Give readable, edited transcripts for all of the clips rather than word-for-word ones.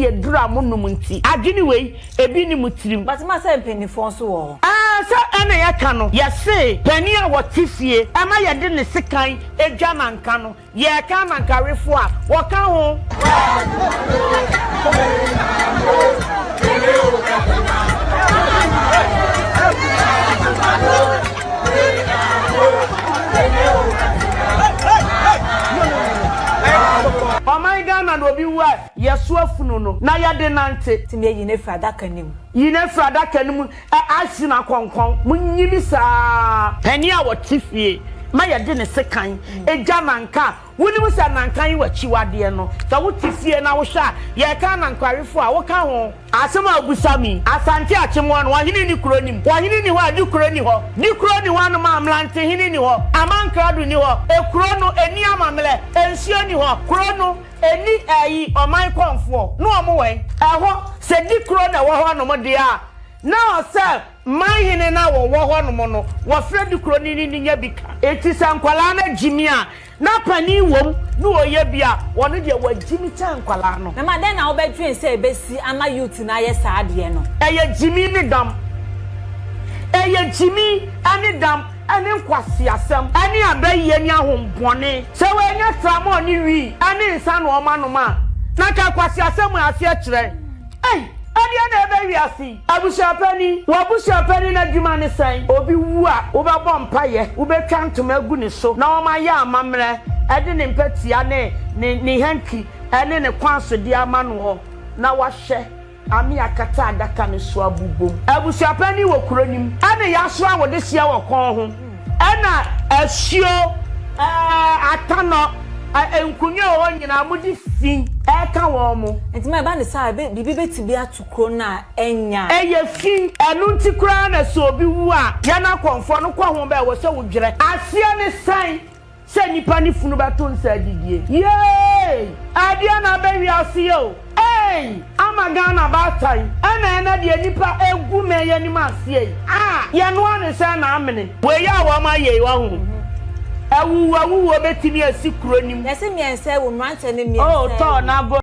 Mese aduru a monom nti, adwene wei, ebi nni mo tirim. But ma sɛ mpaninfoɔ nso wɔ hɔ. Aah sɛ ɛna yɛka no, yɛse panin a wɔte fie ɛma yɛde ne sekan dwa nanka no, yɛreka anankawefoɔ a, wɔka ho. Ɔman Ghana na obi wu a, yɛsoa funu no na yɛde nante. Tumi ayi no afiri adaka no mu. Yi no afiri adaka no mu ɛ asi no akɔnkɔn. Monyi no saa. Panin a ɔte fie ma yɛde ne sekan gya nanka a, wonim sɛ nanka yi w'akyiwadeɛ no. Sɛ wote fie na wohwɛ a, yɛreka anankawefoɔ a, woka ho. Asɛm a wobisa me yi, Asante Akyemmoa no, ɔhene nni kuro no mu. Ɔhene nni hɔ a, Dikuro nni hɔ. Dikuro nni hɔ anom a, Mmerantehene nni hɔ. Amankrado nni hɔ. Ekuro no, ɛnni amammerɛ. Nsuo nni hɔ. Kuro no, ɛnni ɛyi, ɔman kɔmfoɔ. Ne wɔn wɛn? Ɛhɔ, sɛ Dikuro na ɛwɔ hɔnom deɛ a, na ɔsɛ man hene no a wɔwɔ hɔnom no, wɔfrɛ Dikuro no ne no nya bi ka. Enti sɛ nkwadaa no agyimi a, Na panin wom na ɔyɛ bi a, ɔno deɛ wagyimi kyɛn nkwadaa no. Mama dɛn na wobɛdwen sɛ ɛbɛsi ama youth no ayɛ saa adeɛ no? Ɛyɛ gyimi ne dam. Ɛyɛ gyimi ne dam ne nkwaseasɛm ne abayie ne ahombɔne. Sɛ wanya tramɔɔ ne wii ne nsa na ɔma nom a, na nka nkwaseasɛm aseɛ kyerɛ. Ei! Ɛdeɛn na ɛbɛ wiase yi? Abusuapanin, w'abusuapanin adwuma ne sɛn? Obi wu a, wobɛbɔ mpaeɛ, wobɛtwa ntoma agu ne so na wɔayɛ amammerɛ de ne mpatia ne ne ne hanky ne ne kwansodeɛ ama noɔ na wahwɛ ame akata adaka no so abobom. Abusuapanin wɔ kuro no mu ɛna yɛasoa wo dehyeɛ wɔ kɔn ho ɛna asuo, ɛɛ, atanɔ, ɛ, nkonwa a ɛwɔ hɔ nyinaa mode fi ɛreka wɔn mo. Nti ma ɛba no saa a, ɛbɛ, biribi bɛtumi ato kuro no a ɛnyɛ a. Ɛyɛ fi. Ɛno nti koraa na sɛ obi wu a, yɛn akɔmfoɔ no kɔ ho bɛ, ɛwɔ sɛ wodwerɛ. Aseɛ ne sɛn? Sɛ nnipa ne funu bɛto nsa adidie. Yeei! Ɛdeɛn na aba wiase yi o? Eei! Ama Ghana baatan ɛna ɛnɛ deɛ nnipa ɛgu mɛn yɛ anim aseɛ yi ah! Yɛnoa ne sɛn na amene? Wei a wɔn ayɛ yi wahu? Awuwu awuwuo bɛtumi asi kuro no mu. Yɛse mmiɛnsa awu, mmeranteɛ no mmiɛnsa Oh awu. tɔɔ na go.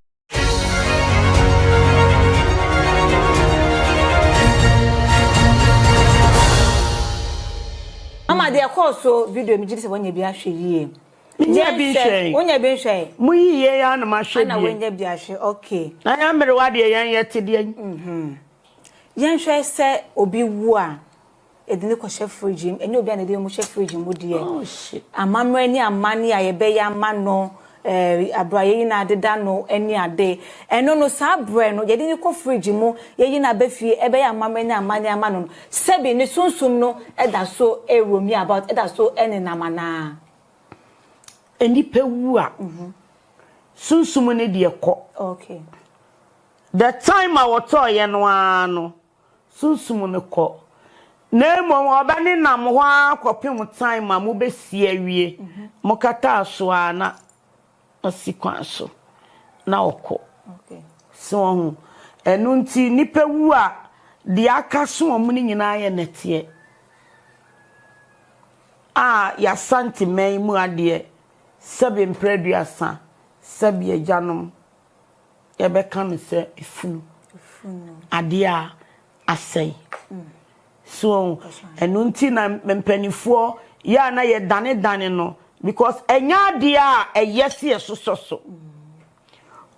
Mama deɛ ɛkɔɔ so video megye di sɛ wanya bi ahwɛ yie. Menya bi nhwɛe. Wonya bi nhwɛe? Mo yi yie ara na mahwɛ Ana bie. wonya bi ahwɛ okay. Na yɛn mmerewa deɛ yɛn yɛ te deɛn. Yɛnhwɛ sɛ obi wu a Yɛde no kɔhyɛ fridge mu. Ɛnyɛ obiara na yɛde wɔn hyɛ fridge mu deɛ. Oh shit. Amammerɛ ne amanneɛ a yɛbɛyɛ ama no, eh, aberɛ a yɛyi no adeda no ne ade. Ɛno no, saa berɛ no, yɛde no kɔ fridge mu, yɛyi no aba fie, ɛbɛyɛ amammerɛ ne amanneɛ ama no no, sɛbi ne sunsum no da so roam about, ɛda so nenam anaa? Nnipa wu a, sunsum no deɛ kɔ. Okay. The time a wɔtɔeɛ no ara no, Sunsum no kɔ, na mmom ɔbɛnenam hɔ ara kɔpem time a mobɛsi awie, mokataa so ara na asi kwan so na ɔkɔ. So wahu? Ɛno nti nnipa wu a, deɛ aka so wɔn no nyinaa yɛ nɛteɛ. A yɛasante man mu adeɛ, sɛbe mprɛ aduasa, sɛbe agyanom. Yɛbɛka no sɛ efunu, adeɛ a asɛe. So ɛno nti na mpanimfoɔ yɛ a na yɛdanedane no because ɛnyɛ adeɛ a ɛyɛ sɛ yɛsosɔ so.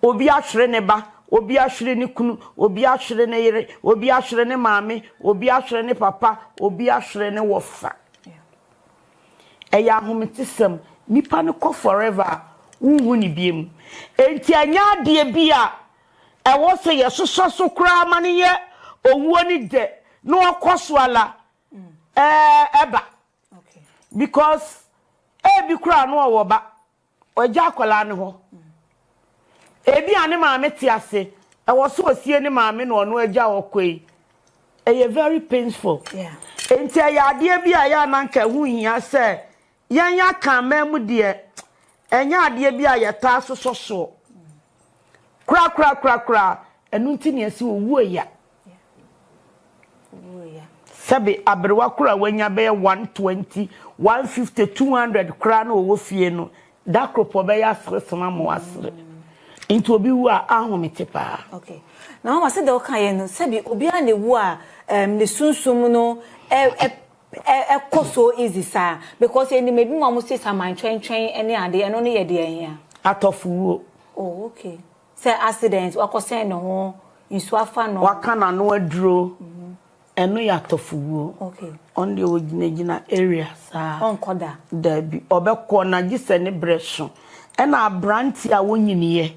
Obi ahwere ne ba, obi ahwere ne kunu, obi ahwere ne yere, obi ahwere ne maame, obi ahwere ne papa, obi ahwere ne wɔfa. Ɛyɛ ahometesɛm. Nipa no kɔ forever a, wonhu no biom. Enti ɛnyɛ adeɛ bi a ɛwɔ sɛ yɛsosɔ so koraa ma no yɛ owuo no dɛ na ɔkɔ so ara ɛba. Because ebi koraa na ɔwɔ ba. Wagya akwadaa no hɔ. Ebia ne maame te ase, ɛwɔ sɛ osie ne maame na ɔno agya hɔ kɔ yi. Ɛyɛ very painful. Enti ɛyɛ adeɛ bi a ɛyɛ a na anka ɛho hia sɛ yɛn Akanman mu deɛ, ɛnyɛ adeɛ bi a yɛtaa sosɔ soɔ. Korakorakorakora, ɛno nti na yɛse owuo ya. Sɛbe aberewa koro a wanya bɛyɛ 120, 150, 200 koraa na ɔwɔ fie no, da koro pɛ ɔbɛyɛ aseresere ama wasere. Nti obi wu a, ahomete paa. Okay. Na mama sɛdeɛ woka yɛ no, sɛbi obiara na ewu a, um, ne sunsum no ɛkɔ so easy saa because yɛnim ebi mu a wɔn si samantwɛntwɛn ne adeɛ ɛno no yɛ deɛ ɛhia. Atɔfo wuo. Oh okay. Sɛ accident wakɔsɛn ne ho nsuo afa no. Waka n'ano aduro. Ɛno yɛ atɔfo wuo. Okay. Ɔno deɛ ɔgyinagyina area saa. Ɔnkɔ da. Dabi ɔbɛkɔ na gye sɛ ne berɛ so. Ɛna aberanteɛ a wɔnyiniiɛ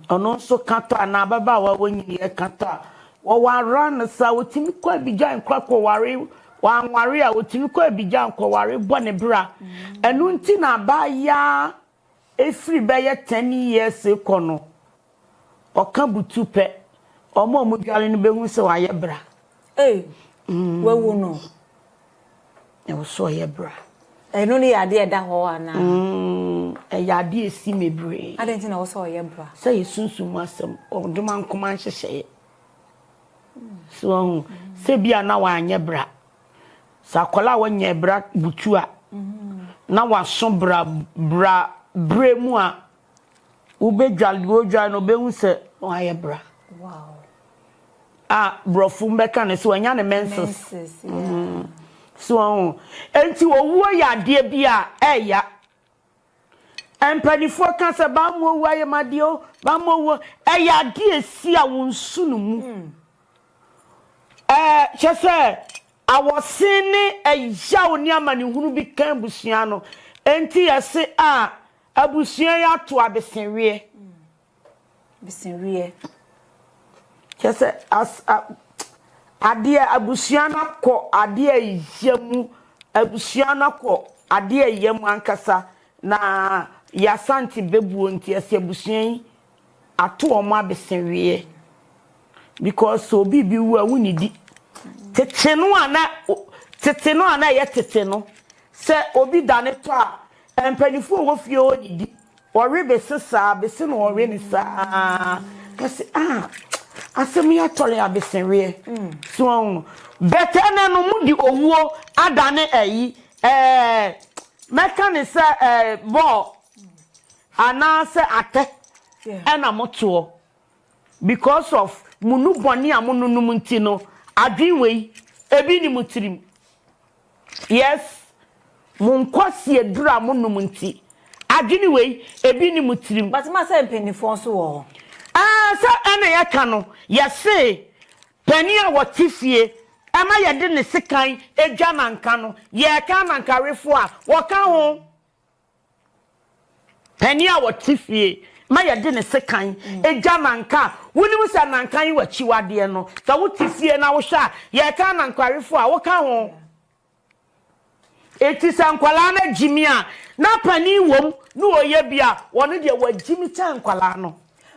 ɔno nso ka tɔ anaa ababaawa a wɔnyiniiɛ ka tɔ a wɔwara no saa ɔtumi kɔ Abidjan kora kɔware wanware a ɔtumi kɔ Abidjan kɔware bɔ ne bra. Ɛno nti na abaayaa ɛfiri bɛyɛ 10 years kɔ no ɔka butu pɛ ɔmo a ɔmo dware no bɛhu sɛ wayɛ bra. Ee wawu no. Ɛwɔ so ɔyɛ bra. Ɛno no yɛ adeɛ ɛda hɔ anaa? Ɛyɛ adeɛ esi bebree. Adɛn nti na ɛwɔ sɛ ɔyɛ bra? Sɛ yɛ sunsum mu asɛm ɔdoma nkoma nhyehyɛeɛ. So ɔho sɛ bi a na wanyɛ bra. Sɛ akwadaa a wɔnyɛ bra butu a na waso bra bra berɛ mu a wobɛdware deɛ ɔdware no ɔbɛhu sɛ wayɛ bra. Wow. A borɔfo mbɛka no sɛ wanya ne menses. Menses, yeah. So ɔho nti owuo yɛ adeɛ bi a ɛɛya. Mpanimfoɔ ka sɛ baamu owu ayɛ ma deɛ o baamu owu ɛyɛ adeɛ esi a wɔn nsu no mu. Ɛɛ kyɛ sɛ awɔsen ne ɛyaw ne amanehunu bi kan abusua no nti yɛse a abusua yi ato abesenweɛ. Besenweɛ. Kyɛ sɛ as a adeɛ abusua no akɔ adeɛ ɛyɛ mu abusua no akɔ adeɛ ɛyɛ mu ankasa na yasante bɛbuo nti ɛsɛ abusua yi ato wɔn abesenweɛ because obi bi wu a wunidi tete no a na tete no a na ɛyɛ tete no sɛ obi da ne tɔ a mpanimfoɔ a wɔwɔ fie hɔ didi wɔwe bese saa bese na wɔwe ne saa kasi ah asɛm yi atɔre abesenweɛ so ɔho bɛtɛ na no mu di owuo adane ɛyi ɛɛ mɛka ne sɛ ɛɛ bɔɔl anaasɛ atɛ ɛna motoɔ because of mo nu bɔne a mo nonom nti no adwen wei ebi ni mo tirim yes mo nkwasi aduru a mo nom nti adwene wei ebi ni mo tirim. But ma sɛ mpanimfoɔ nso wɔ hɔ. Aa sɛ ɛna yɛka no yɛse panin a wɔte fie ɛma yɛde ne sekan edwa nanka no yɛka nankarefoɔ a wɔka ho panin a wɔte fie ma yɛde ne sekan edwa nanka a wonim sɛ nanka yi wɔ akyiwadeɛ no sɛ wote fie na wohwɛ a yɛka nankarefoɔ a wɔka ho eti sɛ nkwalaa no agyimi a na panin wom na ɔyɛ bi a wɔno deɛ wɔagyimi kyɛn nkwalaa no.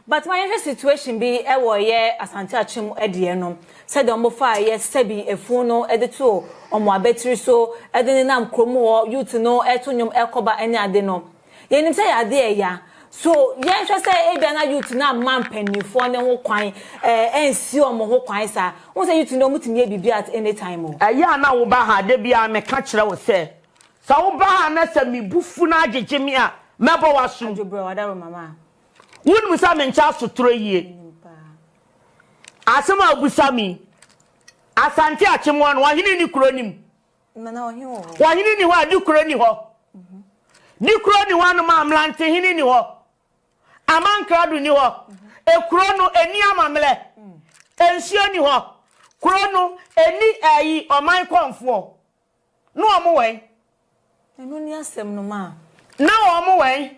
But ma yɛhwɛ situation bi ɛwɔ yɛ Asante Akyem ɛdeɛ no sɛdeɛ ɔmo fa yɛ sɛbi efun no ɛde to ɔmo abɛtiri so ɛde nenam kurom hɔ youth no ɛto nnwom ɛkɔba ɛne ade no yɛnim sɛ yɛ ade ɛya so yɛnhwɛ sɛ ebia na youth no ama mpanimfoɔ ne ho kwan ɛɛ ɛnsi ɔmo ho kwan saa wɔn sɛ youth no ɔmo tumi yɛ biribi at any time o. Ɛyɛ a na woba ha de bia meka kyerɛ wo sɛ sɛ woba ha na sɛ mebu fu no agyegye me a mɛbɔ w'asom. Adwobrɛ wadaro mama. Wonim sɛ menkyɛ asotorɔ yie. Asɛm a wobusa mi Asante Akyem no ɔhene ni kuro nim. Nana ɔhe wɔ hɔ. Ɔhene ni hɔ a di kuro ni hɔ. Di kuro ni hɔ anom a mmerantehene ni hɔ. Amankrado ni hɔ. Ekuro no eni amammerɛ. Nsuo ni hɔ. Kuro no eni ɛyi ɔman kɔnfoɔ. Na wɔn wɛn. Ɛno ni asɛm no ma. Na wɔn wɛn.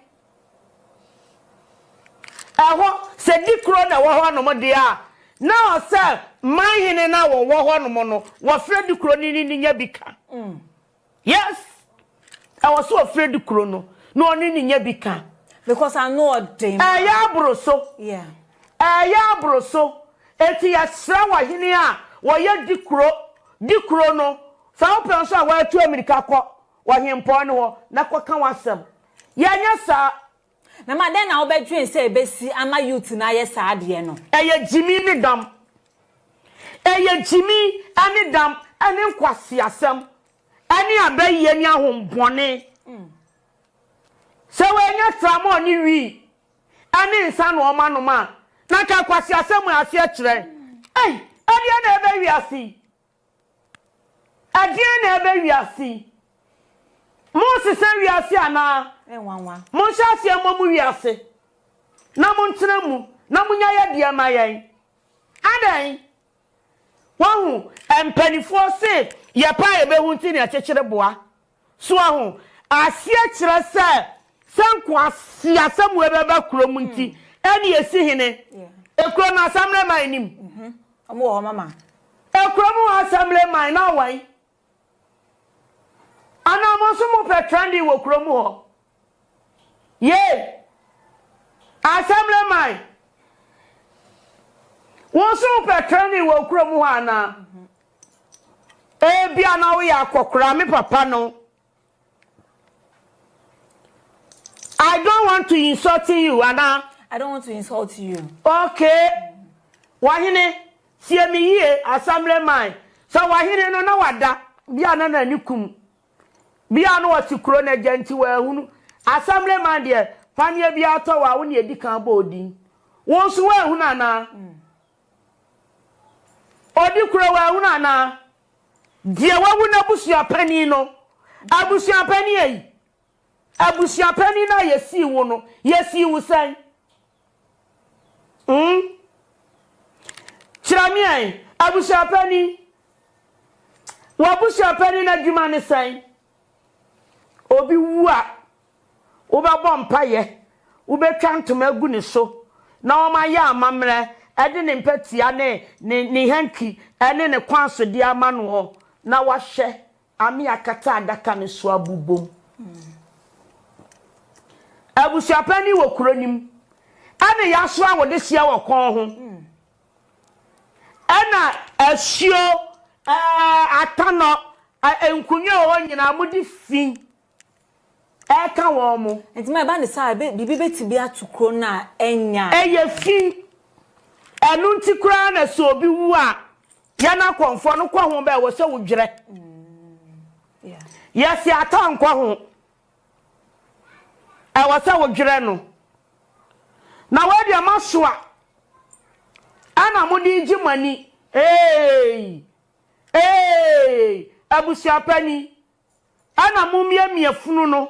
Ɛhɔ sɛ di kuro na ɛwɔ hɔ nom deɛ a na ɔsɛ manhene na wɔwɔ hɔ nom no wɔfrɛ di kuro ni ni nya bi ka. Yes. Ɛwɔ so wɔfrɛ di kuro no na ɔne ne nya bi ka. Because ano ɔden. Ɛyɛ aboro so. Yeah. Ɛyɛ aboro so. Eti yɛsrɛ wɔ a wɔyɛ di kuro di kuro no sɛ wopɛ nso a wɔatu amirika kɔ ɔhempɔn no hɔ na kɔka w'asɛm. Yɛnyɛ saa. Na ma dɛn na wobɛdwen sɛ ebesi ama youth na ayɛ saa adeɛ no. Ɛyɛ gyimi ne dam. Ɛyɛ gyimi ne dam ɛne nkwasiasɛm ɛne abɛyie ne ahombɔne. Sɛ wɔanya tramɔ ne wii. ne nsa na wɔn anom a, na nka nkwaseasɛm a aseɛ kyerɛ. Ei, ɛdeɛn na ɛbɛ wiase yi? Ɛdeɛn na ɛbɛ wiase yi? Monsesa wiase anaa? Monhyɛ aseɛ mmɔ mo wiase na montena mu na monya yɛdeɛ ma yɛn. Adɛn? Wahu, mpanifoɔ se yɛpɛ a yɛbɛhu nti na yɛkyekyere boa. So wahu? Aseɛ kyerɛ sɛ, sɛ nkwaseasɛm wei bɛba kurom nti ɛne yɛsi hene. Ekuro no assembly man nim. Ɔmo wɔ hɔ mama. Ekuro mu hɔ assembly man na wɔn. Anaa mo nso mo pɛ trending wɔ kurom hɔ. Yei! Assembly man. Wo nso wopɛ trending wɔ kurom hɔ anaa? Ebia na woyɛ akɔkora, me papa no. I don't want to insult you anaa? I don't want to insult you. Okay. Wahene, tie me yie, assembly man. Sɛ wahene no na wada, bia na n'ani kum. Bia na ɔte kuro no agya nti wanhunu. Assembly man deɛ, paneɛ biara tɔ wɔ a wo na edi kan bɔ odin. Wo nso woanhunu anaa? Odi kuro wanhunu anaa? Deɛ wawu n'abusua panin no, abusua panin ei, abusua panin no a yɛsii wo no, yɛsii wo sɛn? Hmm? Kyerɛ me ɛ, abusua panin. W'abusua panin no adwuma ne sɛn? Obi wu a, wobɛbɔ mpaeɛ, wobɛtwa ntoma agu ne so, na wɔayɛ amammerɛ de ne mpatia ne ne ne hanky ne ne kwansodeɛ ama noɔ, na wahwɛ ame akata adaka no so abobom. Abusua panin wɔ kuro no mu, ɛna yɛasoa wo dehyeɛ wɔ kɔn ho. Ɛna asuo, ɛɛ, atanɔ, nkonnwa a ɛwɔ hɔ nyinaa mode fi ɛka wɔn mo. Nti ma ɛba ne saa a, biribi bɛtumi ato kuro no a ɛnya. Ɛyɛ fi. Ɛno nti koraa na sɛ obi wu a, yɛn akɔmfoɔ no kɔ ho bɛ, ɛwɔ sɛ wodwerɛ. Yɛse ata nkɔ ho. Ɛwɔ sɛ wodwerɛ no. Na wei deɛ moasoa ɛna mode regye mo ani eei eei abusua panin ɛna momiamia funu no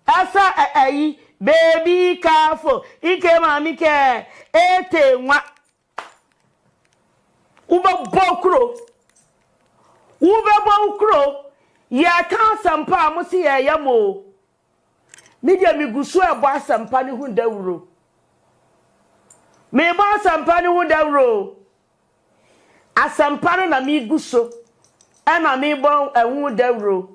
ɛsɛ ɛyi baby careful ike maame kɛɛ ete nwa wobɛbɔ kuro wobɛbɔ wo kuro yɛka asɛmpa a mo se yɛyɛ mo o Me deɛ megu so rebɔ asɛmpa no ho dawuro. Merebɔ asɛmpa no ho dawuro o. Asɛmpa no na megu so ɛna merebɔ ɛho dawuro.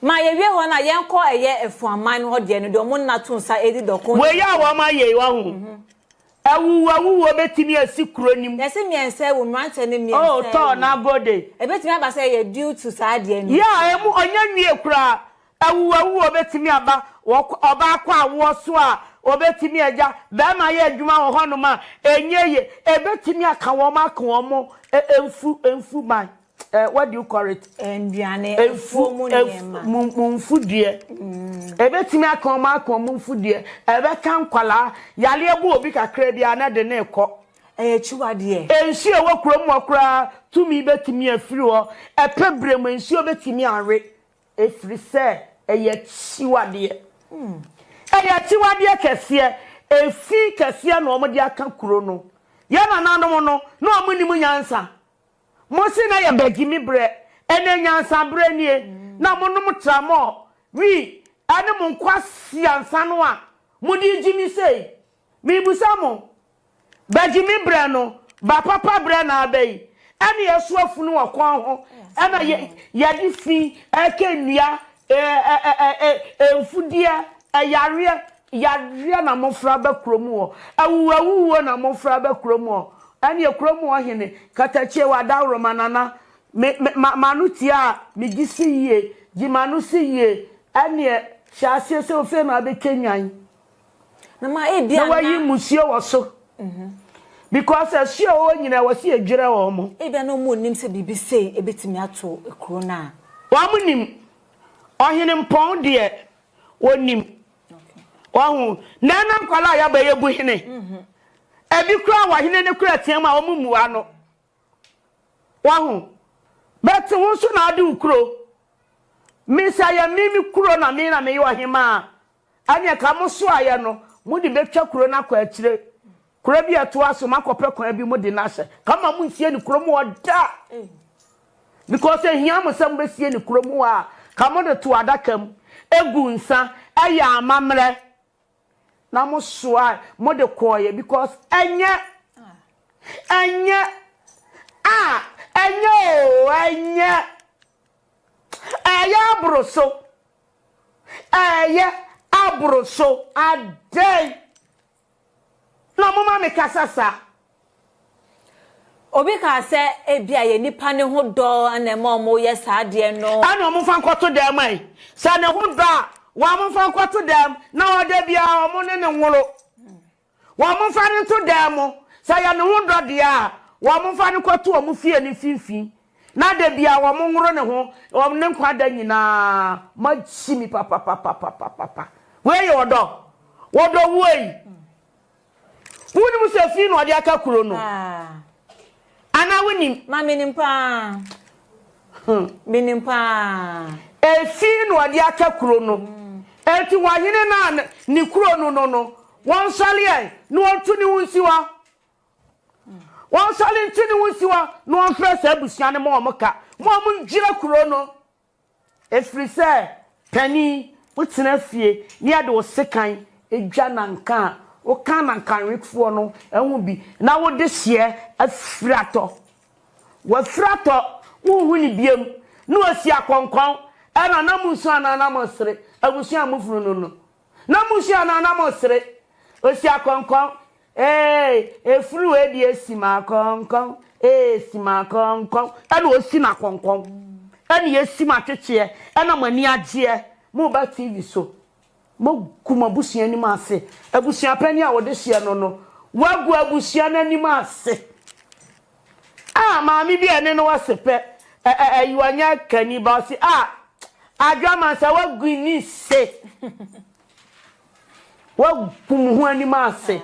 Ma yɛwie hɔ no a, yɛnkɔ ɛyɛ Afuaman hɔ deɛ no, deɛ wɔn nna to nsa di dɔko. Wei a wɔn ayɛ yi, wahu? Awuwu awuwuo bɛtumi asi kuro no mu. Yɛse mmiɛnsa awu, mmeranteɛ no mmiɛnsa awu. Oh, tɔɔ n'agode. Ɛbɛtumi aba sɛ ɛyɛ due to saa adeɛ no nti. Yeah, emu ɔnya nwie koraa. Awuwu awuwuo bɛtumi aba, wɔkɔ, ɔbaa kɔ awoɔ so a, ɔbɛtumi agya, barima yɛ adwuma wɔ hɔnom a, ɛnyɛ yie. Ɛbɛtumi aka wɔn aka wɔn mfu, mfu man. Eh, what do you call it? Nnuane, afuo mu nneɛma. Mu mfudeɛ. Ɛbɛtumi aka wɔn aka wɔn mfudeɛ. Ɛbɛka nkwadaa. Yareɛ bɔ obi kakra bi a na de ne rekɔ. Ɛyɛ akyiwadeɛ. Nsuo a ɛwɔ kurom hɔ koraa tumi bɛtumi afiri hɔ. Ɛpɛ berɛ mu nsuo bɛtumi awe. Ɛfiri sɛ ɛyɛ akyiwadeɛ. Ɛyɛ akyiwadeɛ kɛseɛ. Efi kɛseɛ na wɔde aka kuro no. Yɛn nananom no, na wɔnnim nyansa. Mo se na yɛ bɛgyimi berɛ, ɛnɛ nyansa berɛ nie, na mo nom tramɔɔ, wii, ɛne mo nkwasea nsa no a mo de gyimi sei. Mebusa mo, bɛgyimi berɛ no, ba papa berɛ na aba yi, ɛne yɛsoa funu wɔ kɔn ho, ɛna yɛ yɛde fi ɛka nnua, ɛ ɛ ɛ ɛ mfudeɛ, ɛyareɛ, Yareɛ na mofra ba kurom hɔ, awuwuawuwuo na mofra ba kurom hɔ. Ɛneɛ kurom hɔ hene, katakyie w'adaworoma nana, me, me, ma, m'ano tia a, megye si yie, gye m'ano si yie, ɛneɛ hyɛ aseɛ sɛ ofei na abɛtwa nnwan. Na ma ebia Na wayi mmusuo wɔ so. Because asuo a ɛwɔ hɔ nyinaa ɛwɔ sɛ yɛdwerɛ wɔn. Ebia na wɔn nnim sɛ biribi sei ebetumi ato kuro no a. Wɔn nim. Ɔhene Mpɔn deɛ, wɔnim. Wahu? Na ɛna nkwadaa a yɛaba yɛbu hene. Ebi koraa wɔ hene no kura team a wɔn mmua no. Wahu? But wo nso na ade wo kuro. Me sɛ yɛ me me kuro na me na meyɛ ɔhemaa a, ɛneɛ ka mo soaeɛ no, mo de bɛtwa kuro no akɔ akyire. Kuro bi a ɛtoa so, moakɔpɛ kwan bi mode no ahyɛ. Ka ma monsie no kurom hɔ da. Because ehia mo sɛ mobɛsie no kurom hɔ a, ka mode to adaka mu, egu nsa, ɛyɛ amammerɛ. Na mo soa mode kɔɔeɛ because ɛnyɛ, ɛnyɛ, ah, ɛnyɛ oo, ɛnyɛ. Ɛyɛ aboro so. Ɛyɛ aboro so. Adɛn? Na moma me kasa saa. Obi kaa sɛ ebia yɛ nipa ne ho dɔ na ɛma wɔyɛ saa adeɛ no. Ɛna wɔn mfa nkɔto dan mu ɛ. Sɛ ne ho dɔ a, wɔn mfa nkɔto dan mu na ɔda biara wɔn ne no nworo. Wɔn mfa no nto dan mu. Sɛ ɛyɛ ne ho dɔ deɛ a, wɔn mfa no nkɔto wɔn fie no mfimfini na da biara wɔn nworo ne ho wɔn ne nkwa da nyinaa. Moakyi me papapapapapa. Wei yɛ ɔdɔ. Wɔdɔ wuo yi. Wonim sɛ fi na ɔde aka kuro no? Anaa wonim? Ma menim paa. Menim paa. Efi na ɔde aka kuro no. Enti ɔhene no a ne kuro no no no, wɔnsɔre ɛ na wɔnto ne ho nsi hɔ. Wɔnsɔre nto ne ho nsi hɔ na wɔmfrɛ saa abusua no ma wɔn ka, ma wɔndwira kuro no. Ɛfiri sɛ, panin, wotena fie na yɛde wo sekan dwa nanka a, woka nankanwefoɔ no ho bi na wode hyeɛ afiri atɔ. Wafiri atɔ, wonhu no biom, na wasi akɔnkɔn, ɛna na monsu anaa na mosere, abusua a mofunu no no. Na monsu anaa na mosere, ɔsi akɔnkɔn, Ee, efunu wei deɛ si m'akɔnkɔn, ee, si m'akɔnkɔn. Ɛna ɔsi n'akɔnkɔn, ɛna yɛsi m'atwetweɛ, ɛna mo ani agyeɛ. Moba TV so, moagu mo abusua anim ase. Abusua panin a wɔde hyeɛ no no, wagu abusua no anim ase. Ah, maame bi a ɛne no wɔ sepɛ, ɛ ɛ ɛyi wanyɛ kani ba ɔsi, ah, adwaman sɛ wagu ni se. Woagu mo ho anim ase.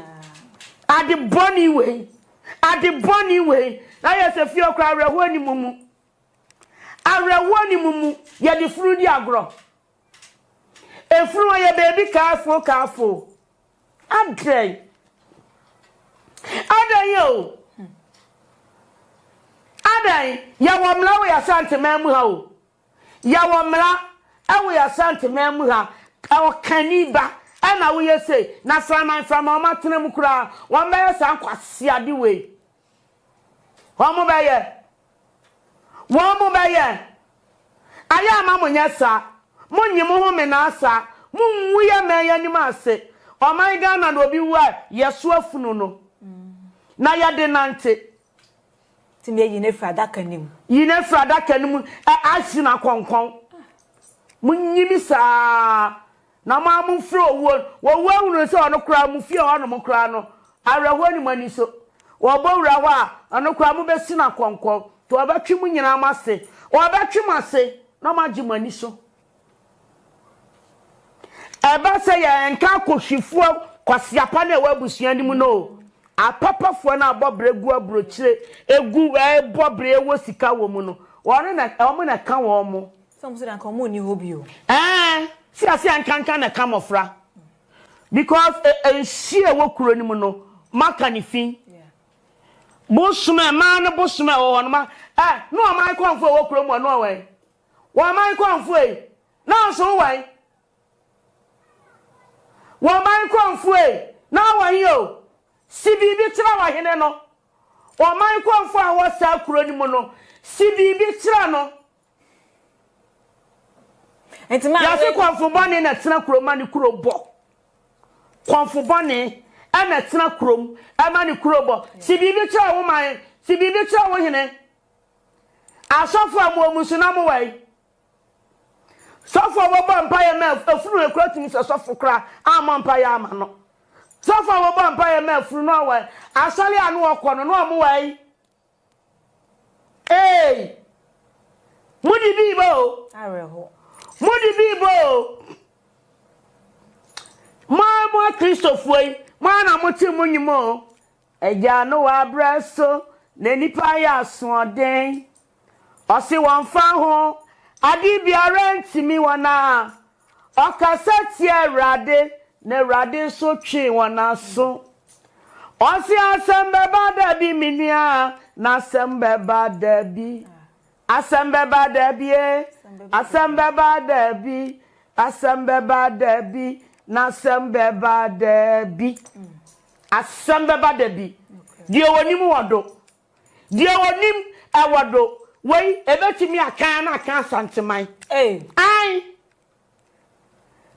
Ade bɔne wei, ade bɔne wei. Na yɛ sɛ fie koraa awerɛhoɔ ni mo mu. Awerɛhoɔ ni mo mu. Yɛde funu di agorɔ. Efunu ɔyɛ baabi kaafo kaafo. Adɛn? Adɛn o? Adɛn? Yɛwɔ mmara wɔ yɛn Asanteman mu ha o. Yɛwɔ mmara wɔ yɛn Asanteman mu ha, ɔkani ba na woyɛ sei, na framan framan wɔn atena mu koraa, wɔn bɛyɛ saa nkwaseade wei. Wɔn bɛyɛ. Wɔn bɛyɛ. Ayɛ ama mo nyɛ saa. Mo nye mo ho menaa saa. Mo ngu yɛ man yi anim ase. Ɔman Ghana na obi wu a, yɛso afunu no. Na yɛde nante. Tumi ayi no afiri adaka no mu. Yi no afiri adaka no mu ɛ ahye no akɔnkɔn. Monyi me saa na mo ara momfiri owuo no. Wɔwu ahunu sɛ ɔno koraa mo fie hɔnom koraa no, awerɛhoɔ nni mo ani so. Wɔbɔ wura hɔ a, ɔno koraa mobɛsi no akɔnkɔn. Nti wɔbɛtwe mo nyinaa mo ase. Wɔbɛtwe mo ase na moagye mo ani so. Ɛba sɛ yɛnka akɔhwifoɔ kwaseapa no a ɛwɔ abusua no mu no o, apapafoɔ no a bɔ brɛ gu aburokyire, egu ɛbɔ brɛ ɛwɔ sika wɔ mu no, wɔn na wɔn na ɛka wɔn mo. Sɛ wɔn nso deɛ anka wɔn nni hɔ bio. Ɛɛ, sɛ ase ankanka na ɛka mmɔfra because nsuo a ɛwɔ kuro no mu no, moaka no fi. Bosom a mmaa no bosom a ɛwɔ hɔ no, ma ɛ ne ɔman kɔnfoɔ a ɛwɔ kuro mu hɔ no ɔwɛn. Wɔn man kɔmfoɔ ei, na nso wo wɛn? Wɔn man kɔmfoɔ ei, na wɔ he o? Si biribi kyerɛ ɔhene no. Wɔn man kɔmfoɔ a ɔwɔ saa kuro no mu no, si biribi kyerɛ no. Nti maa Yɛse kɔmfo bɔne na ɛtena kurom ma ne kuro bɔ. Kɔmfo bɔne na ɛtena kurom ma ne kuro bɔ. Si biribi kyerɛ wo man, si biribi kyerɛ wo hene. Asɔfo a mowɔ mu nso na mowɔ yi. Sɔfo a wɔbɔ mpaeɛ ma afunu ekura tumi sɛ sɔfo koraa ammɔ mpaeɛ ama no. Sɔfo a wɔbɔ mpaeɛ ma afunu no ɔwɔ yi. Asɔre a no wɔkɔ no na wɔn wɔ yi. Ee! Mode bi ba o. Awerɛho. Mode bi ba o. Mo ara mo Akristofoɔ yi, mo ara na mote mo nnwom o. Agya Noa berɛ so na nnipa yɛ asoɔden. Ɔse wɔmfa ho, ade biara ntumi wɔn a ɔkasa tia Awurade na Awurade nso twee wɔn aso. Ɔse asɛm bɛba da bi me nua, na asɛm bɛba da bi. Asɛm bɛba da bi e, asɛm bɛba da bi, asɛm bɛba da bi, na asɛm bɛba da bi. Asɛm bɛba da bi. Deɛ ɔnim wɔ do. Deɛ ɔnim ɛwɔ do. Wei ɛbɛtumi aka na aka Asanteman. Ae.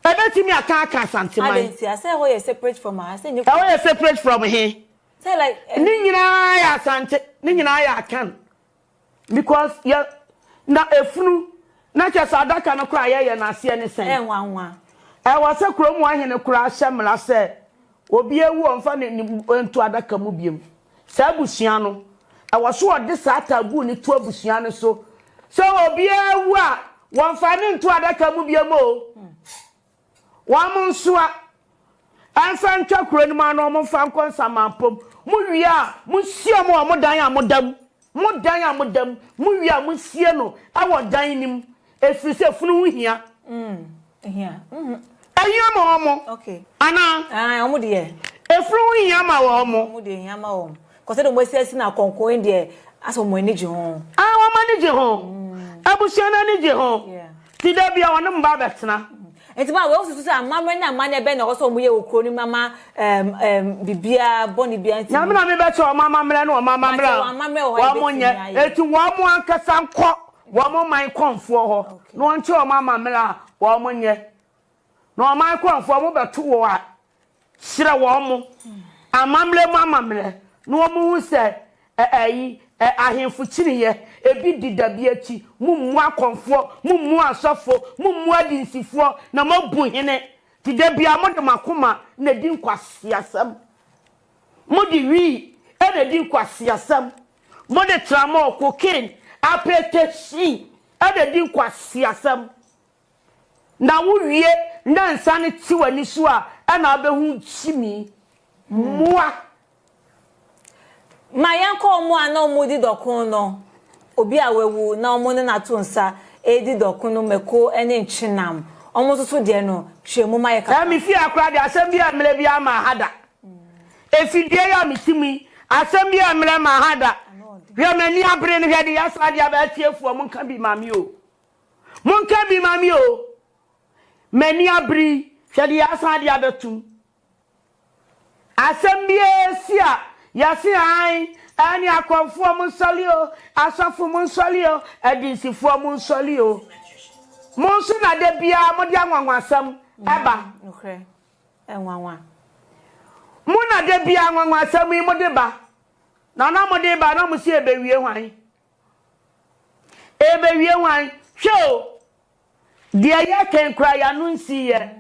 Ɛbɛtumi aka aka Asanteman. Adɛn nti? Asɛ ɛhɔ yɛ separate from ha? Asɛ nyɛ Ɛhɔ yɛ separate from he? Sɛ like. Ne nyinaa yɛ Asante. Ne nyinaa yɛ Akan. Because yɛ na efunu na kyɛ sɛ adaka no koraa yɛyɛ no aseɛ ne sɛn? Ɛyɛ nwanwa. Ɛwɔ sɛ kurom hɔ hene koraa hyɛ mmara sɛ obi awu ɔmfa ne ne nto adaka mu biom. Saa abusua no, ɛwɔ so ɔde saa taboo no to abusua no so sɛ obiara wu a wɔmfa no nto adaka mu biom o. Wɔn nsoa ɛmfa ntwa kuro no mu ano wɔn mfa nkɔ nsamanpom. Mo wie a, mo sie wɔn wɔ mo dan a mo da mu. Mo dan a mo da mu, mo wie a mo sie no ɛwɔ dan no mu. Ɛfiri sɛ funu ho hia. Ɛhia. Ɛhia ma wɔn. Okay. Anaa? Ah, wɔn deɛ. Efunu ho hia ma wɔn. Wɔn deɛ hia ma wɔn. Kɔsɛ de wɔn asi asi na akɔnkɔn yi deɛ asɛ wɔn ani gye ho. Ah, wɔn ani gye ho. Abusua no ani gye ho. Yeah. Ti da bi a wɔne mo ba abɛtena. Nti ma wɔn susu sɛ amammerɛ ne amanneɛ bɛn na ɛwɔ sɛ wɔn yɛ wɔ kuro no mu ama ɛɛm ɛɛm biribiara bɔne biara ntumi. Nyame na mebɛkyerɛ wɔn amammerɛ ne wɔn amammerɛ a wɔn wɔn nyɛ. Eti wɔn ankasa nkɔ wɔn man kɔnfoɔ hɔ na wɔnkyerɛ wɔn amammerɛ a wɔn nyɛ. Na ɔman kɔnfoɔ mo bɛto wɔ a kyerɛ wɔn mo amammerɛ mu amammerɛ na wɔn hu sɛ ɛ ɛyi ɛ ahemfo kyiniiɛ ebi di dabi akyi mo mmu akɔnfoɔ mo mmu asɔfo mo mmu adinsifoɔ na mo abu hene ti da biara mo de mo akoma na di nkwaseasɛm mo de wii ɛna di nkwaseasɛm mo de tramɔɔ cocaine apɛtɛhyi ɛna di nkwaseasɛm. Na wo wie na nsa no te w'ani so a ɛna wobɛhu gyimi mmoa. Ma yɛnkɔ wɔn a na wɔredi dɔko no, obi a wawu na wɔne no ato nsa redi dɔko no mako ne nkyenam. Wɔn nso so deɛ no, kyerɛ mu ma yɛ kakra. Ɛɛ me fie ha koraa deɛ asɛm biara mmerɛ biara maa ha da. Efidie yi a mete mu yi asɛm biara mmerɛ maa ha da. Hwɛ m'ani abere no hwɛ deɛ yɛasan de aba atiefoɔ monka bi ma me o. Monka bi ma me o. M'ani abere yi, hwɛ deɛ yɛasan de abɛtom. Asɛm biara si a, yɛse ae, ɛne akɔmfoɔ monsɔre o, asɔfo monsɔre o, adinsifoɔ monsɔre o. Mo nso na da biara mode anwanwasɛm ɛba. Nokorɛ, ɛnwanwa. Mo na da biara anwanwasɛm yi mode ba. Na na mode ba na mose ɛbɛwie hwan? Ebewie hwan? Hwɛ o! Deɛ yɛkɛn koraa y'ano nsi yɛ.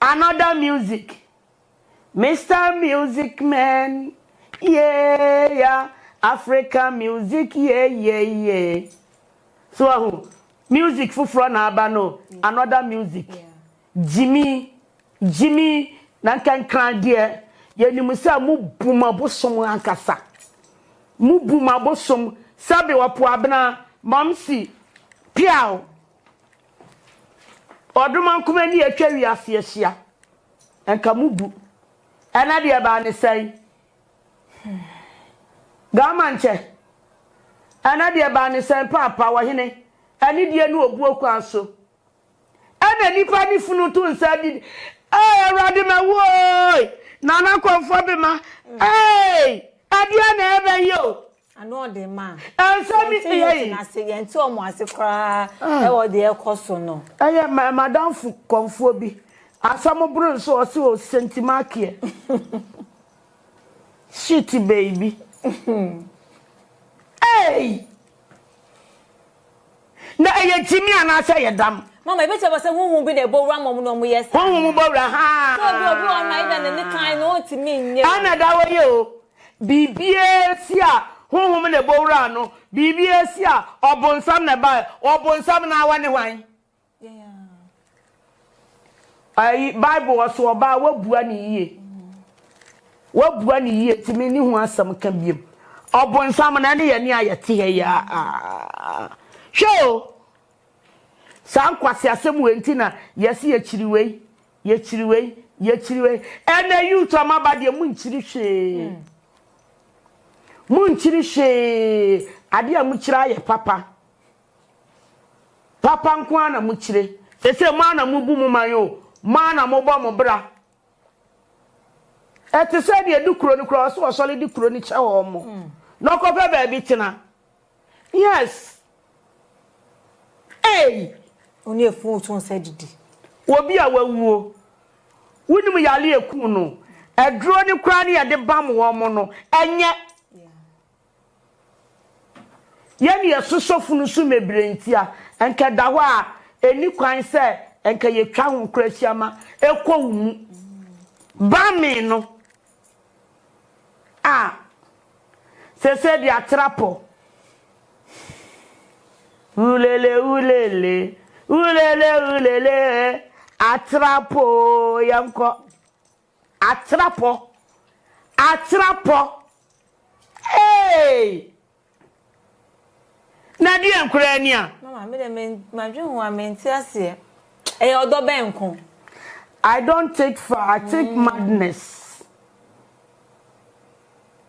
Another music. Mister Music Man, yeah, yeah, Africa music, yeah, yeah, yeah. So wahu, music foforɔ na aba no, another music. Gyimi, gyimi, na nka nkran deɛ, yɛnim sɛ mo bu mo abosom ankasa. Mo bu mo abosom, sɛbe ɔpo abena, mamsi, piaw. Ɔdomankoma ani atwa wiase ahyia, nka mo bu. Ɛnɛ deɛ ɛbaa ne sɛn? Gama nkyɛ. Ɛnɛ deɛ ɛbaa ne sɛn paapa, ɔhene, anidie ne obuo kwan so. Ɛna nipa ne funu to nsa didi. Ee Awurade mawu ooy Nana Kɔmfoɔ Bema eey ɛdeɛn na ɛbɛ yi o. Ano ɔden ma. Ɛnsɛ mi Yɛnte yɛyi. youth no ase, yɛnte wɔn ase koraa ɛwɔ deɛ ɛkɔ so no. Ɛyɛ ma madamfo kɔmfoɔ bi asɛm boro nso ɔse o sentimakeɛ shit baby eey. Na ɛyɛ gyimi anaasɛ ɛyɛ dam? Mama, ebetumi aba sɛ honhom bi na ɛbɔ wura ma wɔn na wɔyɛ saa. Honhom bɔ wura haa. Sɛ obi obi wɔ hɔ na even ne kan no ontumi nyɛ. Ɛna da hɔ yi o, biribiara si a honhom na ɛbɔ wura no, biribiara si a ɔbonsam na ɛbae, ɔbonsam na awa ne hwan? Ayi, Bible wɔ so ɔbaa wabua ne yie. Wabua ne yie nti menni ho asɛm ka biom. Ɔbonsam na ɛne yɛne a yɛte ha yi a. Hwɛ o! Saa nkwaseasɛm wei nti na yɛse yɛkyiri wei, yɛkyiri wei, yɛkyiri wei. Ɛnɛ youth a moaba deɛ monkyiri hwee. Monkyiri hwee. Adeɛ a mokyiri ayɛ papa. Papa nko ara na mokyire. Seesei mo ara na mobu mo man o, mo ara na mobɔ mo bra. Ɛte sɛ deɛ ɛdu kuro no koraa ɔsɛ ɔsɔre de kuro no kyɛ wɔn mo na ɔkɔpɛ baabi tena. Yes. Ei! Wo ne afuo to nsa didi. Obi a wawuo, wonim yare a ɛku no, aduro no koraa ne yɛde bam wɔn no, ɛnyɛ. Yɛn ne yɛsosɔ funu so mmebrɛ nti a, nka ɛda hɔ a, ɛnni kwan sɛ nka yɛtwa ho koraa hyia ma ɛkɔ wo mu. Bame no a, seesei deɛ atra pɔ. Wulele wulele, wulele wulele, atra pɔ oo, yɛnkɔ. Atrapɔ, atrapɔ, eei! Na deɛn koraa ni a? Mama, me deɛ me madwen ho a mente aseɛ. Ɛyɛ ɔdɔ bɛn nko? I don't take far, I take madness.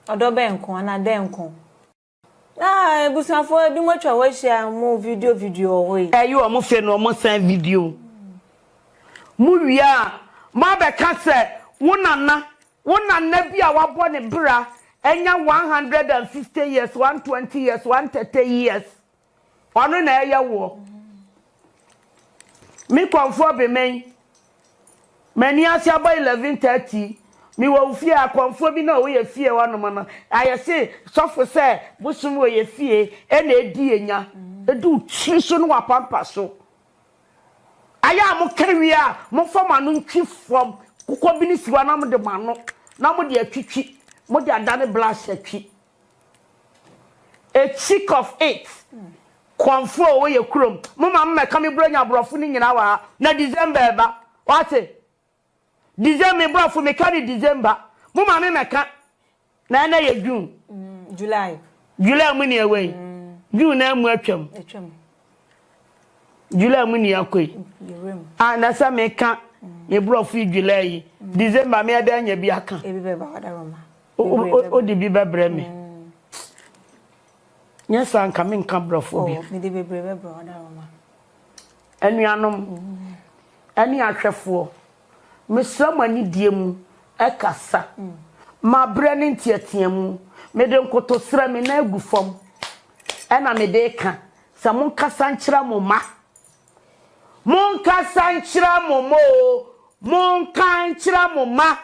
Ɔdɔ bɛn nko anaa dɛn nko? Ah abusuafoɔ ebinom atwa hɔ ahyia mo video video wɔ hɔ yi. Ɛyɛ wɔn fɛ na wɔn san video. Mo wie a mo abɛka sɛ wo nana wo nana bi a wabɔ ne bra anya 150 years, 120 years, 130 years ɔno na ɛyɛ woɔ. Me kɔmfoɔ Bemɛn M'ani ase abɔ 11:30 Me wɔ wo fie akɔmfoɔ bi na ɔwɔ yɛ fie hɔ nom no ayɛ se sɔfo sɛ bosom wɔ yɛ fie ɛna ɛdi yɛ nya ɛdi wo tiri so ne w'apampa so ayɛ a mo ka wie a mo fa mo ano ntwi fam kokɔ bi ne si hɔ na mo de mo ano na mo de atwitwi mo de adane blush atwi a chick of it Kɔmfoɔ a ɔwɔ yɛ kurom. Mo ma mo mɛka me bronya aborɔfo no nyinaa wɔ ha. Na December ɛba. Wate? December me borɔfo meka no December. Mo ma me mɛka. Na ɛnɛ yɛ June. July. July mu ni ɛwɔ yi. June na mu atwam. Atwam. July mu ni akɔ yi. Ah, na sɛ meka me borɔfo yi July yi. December me ɛdɛ anya bi aka. Ebi bɛba wadaroma. Wode bi bɛbrɛ me. Nyɛ saa nka menka brɔfo bio. Oh, mede bebree bɛbrɛ wo Adaworoma. Anuanom ne ahwɛfoɔ, mesrɛ mo anidie mu kasa. Mabrɛ ne nteateamu. Mede nkotosrɛ, me nan agu fam na mede reka sɛ monkasa nkyerɛ mo mma. Monkasa nkyerɛ mo mma o, monka nkyerɛ mo mma.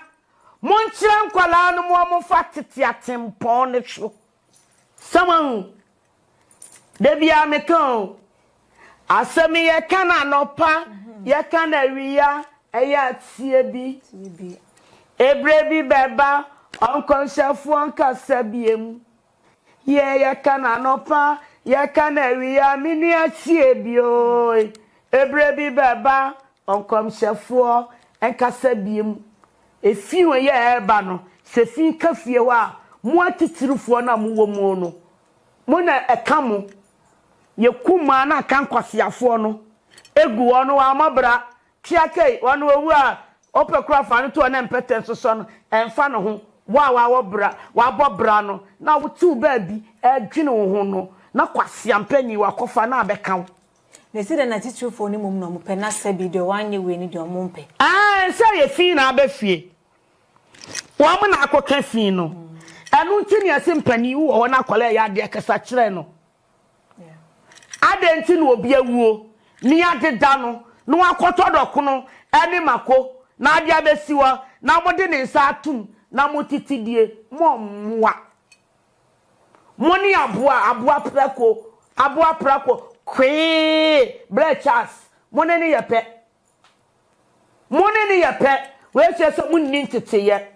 Monkyerɛ nkwadaa no ma wɔmfa tete atempɔn no so. Sɛ wahu? Da biara meka o, asɛm yi yɛka no anɔpa, yɛka no awia, ɛyɛ a tie bi. Eberɛ bi bɛba, ɔnkɔnhyɛfoɔ nkasa biom. Yɛ yɛka no anɔpa, yɛka no awia, me nua tie bi o. Eberɛ bi bɛba, ɔnkɔmhyɛfoɔ nkasa biom. Efi wei a ɛreba no, sɛ fi ka fie hɔ a, mo atitirifoɔ no a mowɔ mu no, mo na ɛka mo. Yɛkum a na aka nkwaseafoɔ no gu hɔ no, wɔammɔ bra. Tua kei, ɔno ɔwu a, wopɛ koraa fa no to hɔ na mpɛtɛ nsosɔ no, ɛmfa ne ho. Wo a woawɔ bra, woabɔ bra no, na wote wo baabi redwene wo ho no, na kwasea mpanin wakɔfa na abɛka wo. Na esi dɛn na atitirifoɔ no mmom na wɔpɛ, na sɛbi deɛ wanyɛ wei no deɛ wɔmpɛ? Aane, sɛ ɛyɛ fi na aba fie. Wɔn na akɔka fi no. Ɛno nti na yɛse mpanin wɔ hɔ na akwadaa yɛ adeɛ kasa kyerɛ no. Adɛn nti na obi awuo ne adeda no na wakɔtɔ dɔkono ne mako na ade abɛsi hɔ na mode ne nsa atom na motete die? Mommoa. Mo ne aboa, aboa prako, aboa prako, kwee, brɛ Charles, mo ne no yɛ pɛ. Mo ne no yɛ pɛ. Wei kyerɛ sɛ monni nteteyɛ.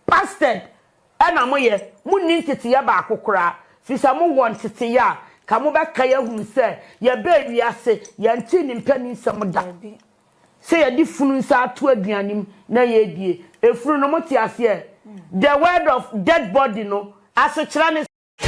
Bastard ɛna moyɛ. Monni nteteyɛ baako koraa. Firi sɛ mowɔ nteteyɛ a, ka mobɛkae ahunu sɛ yɛbaa wiase, yɛntee ne mpanin nsɛm da. Dabi. Sɛ yɛde funu nsa ato aduane mu na yɛredie. Efunu no, mote aseɛ? The word of dead body no, asekyerɛ ne.